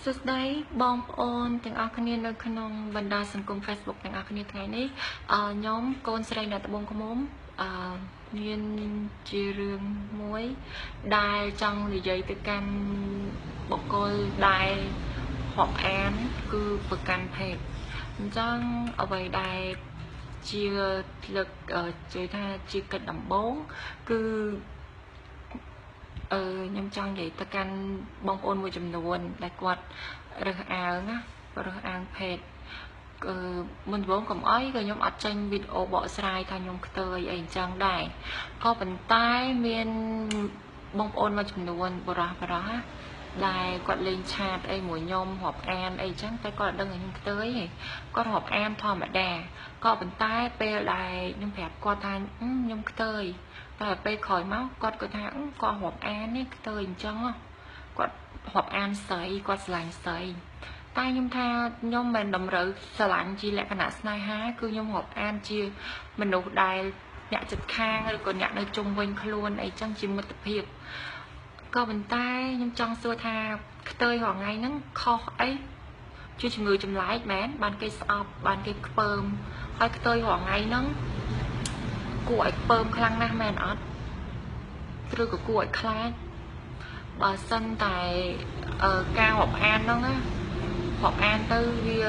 សួស្តីបងប្អូនទាំងអស់គ្នានៅក្នុងបណ្ដាសង្គម Facebook ទាំងអស់គ្នាថ្ងៃនេះខ្ញុំកូនស្រីអ្នកត្បូងឃ្មុំមានជារឿងមួយដែលចង់និយាយទៅកាន់បុគ្គលដែលរាប់អានគឺប្រកាន់ភេទអញ្ចឹងអ្វីដែលជាលើកជឿថាជាកិច្ចដំបូងគឺខ្ញុំចង់និយាយទៅកាន់បងប្អូនមួយចំនួនដែលគាត់រើសអើងណារើសអើងភេទមុនដំបូងកុំអីក៏ខ្ញុំអត់ចេញវីដេអូបកស្រាយថាខ្ញុំខ្ទើយអីអញ្ចឹងដែរក៏ប៉ុន្តែមានបងប្អូនមួយចំនួនបរោះណាដែលគាត់លេងឆាតអីមួយខ្ញុំរាប់អានអីចឹងតែគាត់អត់ដឹងថាខ្ញុំខ្ទើយទេគាត់រាប់អានធម្មតាក៏ប៉ុន្តែពេលដែលខ្ញុំប្រាប់គាត់ថាខ្ញុំខ្ទើយតែពេលក្រោយមកគាត់គាត់ថាគាត់រាប់អាននេះខ្ទើយអញ្ចឹងគាត់រាប់អានស្រីគាត់ស្រឡាញ់ស្រីតែខ្ញុំថាខ្ញុំមិនតម្រូវស្រឡាញ់ជាលក្ខណៈស្នេហាគឺខ្ញុំរាប់អានជាមនុស្សដែលអ្នកចិត្តខាងឬក៏អ្នកនៅជុំវិញខ្លួនអីចឹងជាមិត្តភាពក៏ប៉ុន្តែខ្ញុំចង់សួរថាខ្ទើយរាល់ថ្ងៃហ្នឹងខុសអីជាជំងឺចម្លែកមែនបានគេស្អប់បានគេខ្ពើមហើយខ្ទើយរាល់ថ្ងៃហ្នឹងគួរឲ្យខ្ពើមខ្លាំងណាស់មែនអត់ឬក៏គួរឲ្យខ្លាចបើសិនតែការរាប់អានហ្នឹងណារាប់អានទៅវា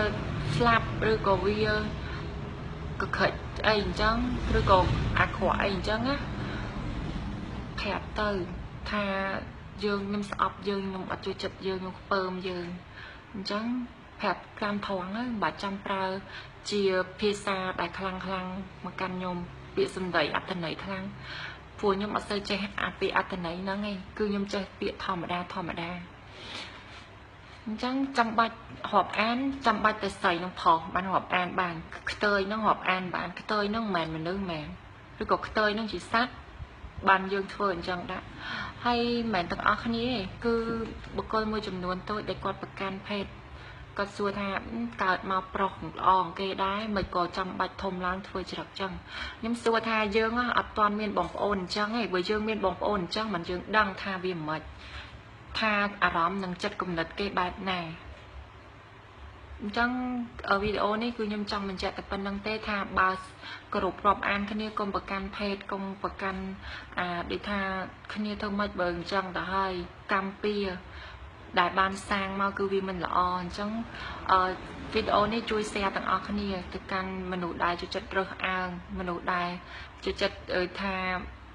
ស្លាប់ឬក៏វាកក្រិចអីអញ្ចឹងឬក៏អាក្រក់អីអញ្ចឹងណាប្រាប់ទៅថាយើងខ្ញុំស្អប់យើងខ្ញុំអត់ជួយចិត្តយើងខ្ញុំខ្ពើមយើងអញ្ចឹងប្រាប់តាមត្រង់ហ្នឹងមិនបាច់ចាំប្រើជាភាសាដែលខ្លាំងខ្លាំងមកកាន់ខ្ញុំពាក្យសម្ដីអត្ថន័យខ្លាំងព្រោះខ្ញុំអត់សូវចេះអាពាក្យអត្ថន័យហ្នឹងឯងគឺខ្ញុំចេះពាក្យធម្មតាធម្មតាអញ្ចឹងចាំបាច់រាប់អានចាំបាច់តែស្រីនឹងប្រុសបានរាប់អានបានខ្ទើយនឹងរាប់អានបានខ្ទើយនឹងមិនមែនមនុស្សមែនឬក៏ខ្ទើយនឹងជាសត្វបានយើងធ្វើអញ្ចឹងដាក់ហើយមិនមែនទាំងអស់គ្នាទេគឺបុគ្គលមួយចំនួនតូចដែលគាត់ប្រកាន់ភេទគាត់សួរថាកើតមកប្រុសល្អគេដែរមិនក៏ចាំបាច់ធំឡើងធ្វើច្រឹកចឹងខ្ញុំសួរថាយើងអត់ទាន់មានបងប្អូនអញ្ចឹងទេបើយើងមានបងប្អូនអញ្ចឹងមិនយើងដឹងថាវាមិនថាអារម្មណ៍និងចិត្តគំនិតគេបែបណាអញ្ចឹងវីដេអូនេះគឺខ្ញុំចង់បញ្ជាក់តែប៉ុណ្្នឹងទេថាបើគោរពរាប់អានគ្នាកុំប្រកាន់ភេទកុំប្រកាន់ដូចថាគ្នាធ្វើម៉េចបើអញ្ចឹងទៅហើយកម្មពៀដែលបានសាងមកគឺវាមិនល្អអញ្ចឹងវីដេអូនេះជួយ share ទាំងអស់គ្នាទៅកាន់មនុស្សដែលចូលចិត្តរើសអើងមនុស្សដែលចូលចិត្តថា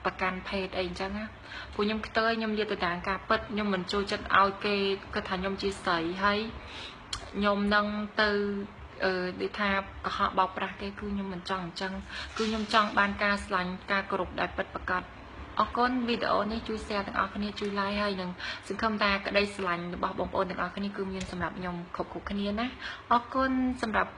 ប្រកាន់ភេទអីអញ្ចឹងណាព្រោះខ្ញុំខ្ទើយខ្ញុំនិយាយទៅតាមការពិតខ្ញុំមិនចូលចិត្តឲ្យគេគិតថាខ្ញុំជាស្រីហើយខ្ញុំនឹងទៅដូចថាកុហកបោកប្រាស់គេគឺខ្ញុំមិនចង់អញ្ចឹងគឺខ្ញុំចង់បានការស្លាញ់ការគោរពដែលពិតប្រាកដអរគុណវីដេអូនេះជួយ share ទាំងអស់គ្នាជួយ like ហើយនឹងសង្ឃឹមថាក្តីស្រឡាញ់របស់បងប្អូនទាំងអស់គ្នាគឺមានសម្រាប់ខ្ញុំគ្រប់គ្នាណាអរគុណសម្រាប់